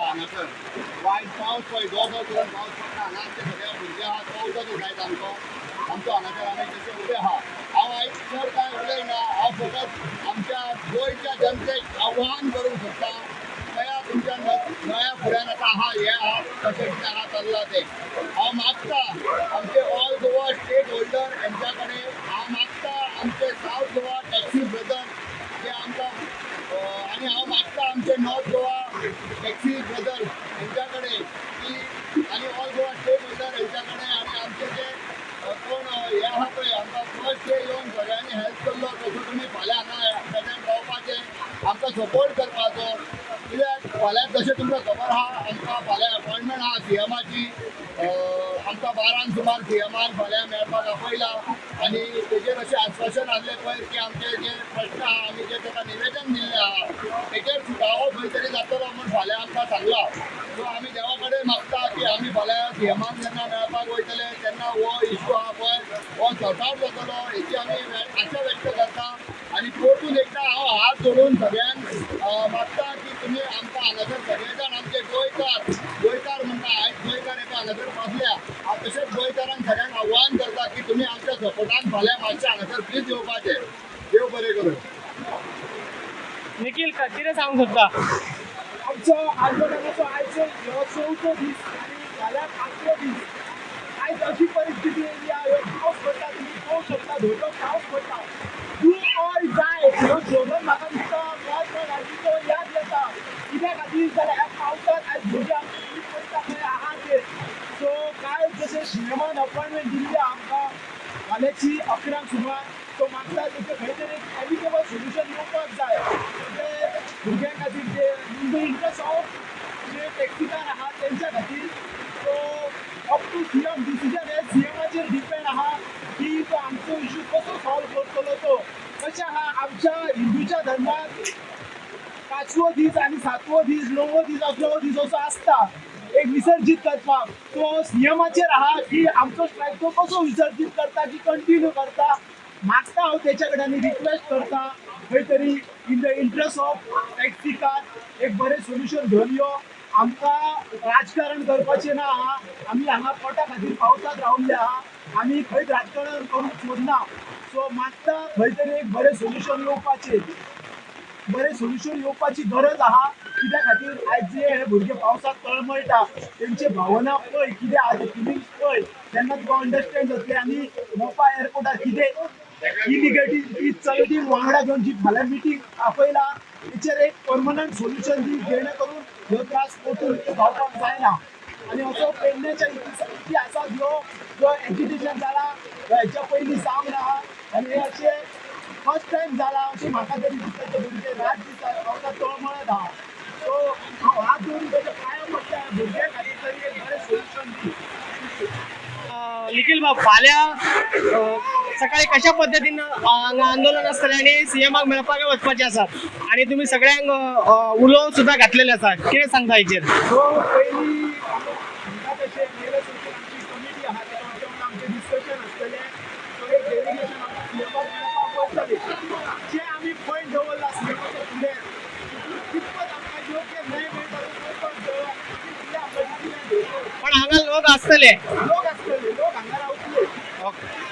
आहा हांगासर. वायट पावस पळय, दो दो करून पावस पडटा हांगा. आमचे सगळे भुरगे आहा, तो उदक उठायता आमचो आमचो हांगासर. आमी तशे उबे आहा. हांव आयज चड कांय उलयना. हांव फकत आमच्या गोंयच्या जनतेक आव्हान करूंक सोदता, नया तुमच्या नया फुड्यान आतां आहा, हें आहा, कशें कितें आहा चल्लां तें. हांव मागता आमचे ऑल गोवा स्टेक होल्डर हेंच्या कडेन, हांव मागता आमचे सावथ गोवा टॅक्सी ब्रदर जे आमकां आनी हांव मागता आमचे नॉर्थ गोवा टॅक्सी ब्रदर हेंच्या कडेन की आनी ऑल गोवा स्टेक होल्डर हेंच्या कडेन आनी आमचे जे कोण हे आहा पळय, आमकां फर्स्ट डे येवन सगळ्यांनी हेल्प केल्लो, तसो तुमी फाल्यां हांगा प्रेझेंट रावपाचें, आमकां सपोर्ट करपाचो. कित्याक फाल्यां जशें तुमकां खबर आहा, आमकां फाल्यां अपॉयंटमेंट आहा सीएमाची. आमकां 12क सुमार सीएमान फाल्यां मेळपाक आपयला आनी तेजेर अशें आश्वासन आसलें पयर की आमचे जे प्रश्न आहा, आमी जे ताका निवेदन दिल्लें आहा, तेजेर सुटावो खंय तरी जातलो म्हूण फाल्यां आमकां सांगलां. सो आमी देवा कडेन मागता की आमी फाल्यां सीएमान जेन्ना मेळपाक वयतले तेन्ना हो इशू आहा पळय, हो सॉर्ट आवट जातलो हेची आमी आशा व्यक्त करता. आनी परतून एकदां हांव हात जोडून सगळ्यांक मागता की तुमी आमकां हांगासर सगळे जाण आमचे गोंयकार, गोंयकार म्हणटा, आयज गोंयकार एका हांगासर बसल्या. हांव तशेंच गोंयकारांक सगळ्यांक आव्हान करता की तुमी आमच्या सपोर्टान फाल्यां मातशें हांगासर प्लीज येवपाचें. देव बरें करूं. निखील, कितें सांगूंक सोदता? आमचो आंदोलनाचो आयचो ह्यो चवथो दीस आनी फाल्यां पांचवो दीस. आयज अशी परिस्थिती येयली आहा, ह्यो पावस पडटा, तुमी पळोवंक शकता, धोदो पावस पडटा. Do or die ह्यो स्लोगन म्हाका दिसता महात्मा गांधीचो याद येता. कित्या खातीर जाल्यार ह्या पावसांत आयज भुरगे आमचे तुमी पळयता खंय आहा ते. सो काल जशें सीएमान अपॉयंटमेंट दिल्ली आमकां फाल्यांची 11क सुमार, तो मागता तेचें खंय तरी एमिकेबल सोल्युशन येवपाक जाय ते भुरग्यां खातीर, जे इन the interest of जे टॅक्सीकार आहा तेंच्या खातीर. So up to CM decision, हे सीएमाचेर डिपेंड आहा की तो आमचो इशू कसो सॉल्व करतलो. तो कशें आहा, आमच्या हिंदूच्या धर्मात पांचवो दीस आनी सातवो दीस, णवो दीस, 11वो दीस असो आसता एक विसर्जीत करपाक. तो सीएमाचेर आहा की आमचो स्ट्रायक तो कसो विसर्जीत करता की कंटिन्यू करता. मागता हांव तेच्या कडेन आनी रिक्वेस्ट करता, खंय तरी in the interest of taxi car एक बरें सोल्युशन घेवन यो. आमकां राजकारण करपाचें ना आहा. आमी हांगा पोटा खातीर पावसाक रावल्ले आहा. आमी खंयच राजकारण करूंक सोदना. सो मागता खंय तरी एक बरें सोल्युशन येवपाचें, बरें सोल्युशन येवपाची गरज आहा. कित्या खातीर आयज जे हे भुरगे पावसाक तळमळटा, तेंचे भावना पळय कितें आहा, ते फिलिंग्स पळय, तेन्ना तुका अंडरस्टँड जातलें. आनी मोपा एअरपोर्टार कितें इलिगेलिटी चलती, वांगडा घेवन जी फाल्यां मिटींग आपयला, तेचेर एक परमनंट सोल्युशन दी, जेणे करून ह्यो त्रास परतून जावपाक जायना. आनी असो पेडण्याच्या इतिहासात ह्यो जो एजिटेशन जाला, हेच्या पयलीं जावंक ना आनी हे अशें फर्स्ट टायम जाला अशें म्हाका तरी दिसता. ते भुरगे रात दीस पावसात तळमळत आहा. सो हांव हात जोडून तेच्या पांया पडटा, भुरग्यां खातीर तरी एक बरें सोल्युशन दी. निखील बाब, फाल्यां सकाळी कशा पद्दतीन हांगा आंदोलन आसतलें आनी सीएमाक मेळपाक वचपाचें आसा आनी तुमी सगळ्यांक उलो सुद्दां घातलेले आसा, कितें सांगता हेचेर? सो पयलीं म्हणटा तशें मेयर असोसिएशन आमची कमिटी आहा, तेच्या वांगडा आमचें डिस्कशन आसतलें. सो एक डेलिगेशन आमकां सीएमाक मेळपाक वतलें. जे आमी पॉयंट दवरला सीएमाच्या फुडें, कितपत आमकां योग्य न्याय मेळटा तो पळोवपाक जाय आनी फुडें आमकां डिसिजन घेवचो. पण हांगा लोक आसतले.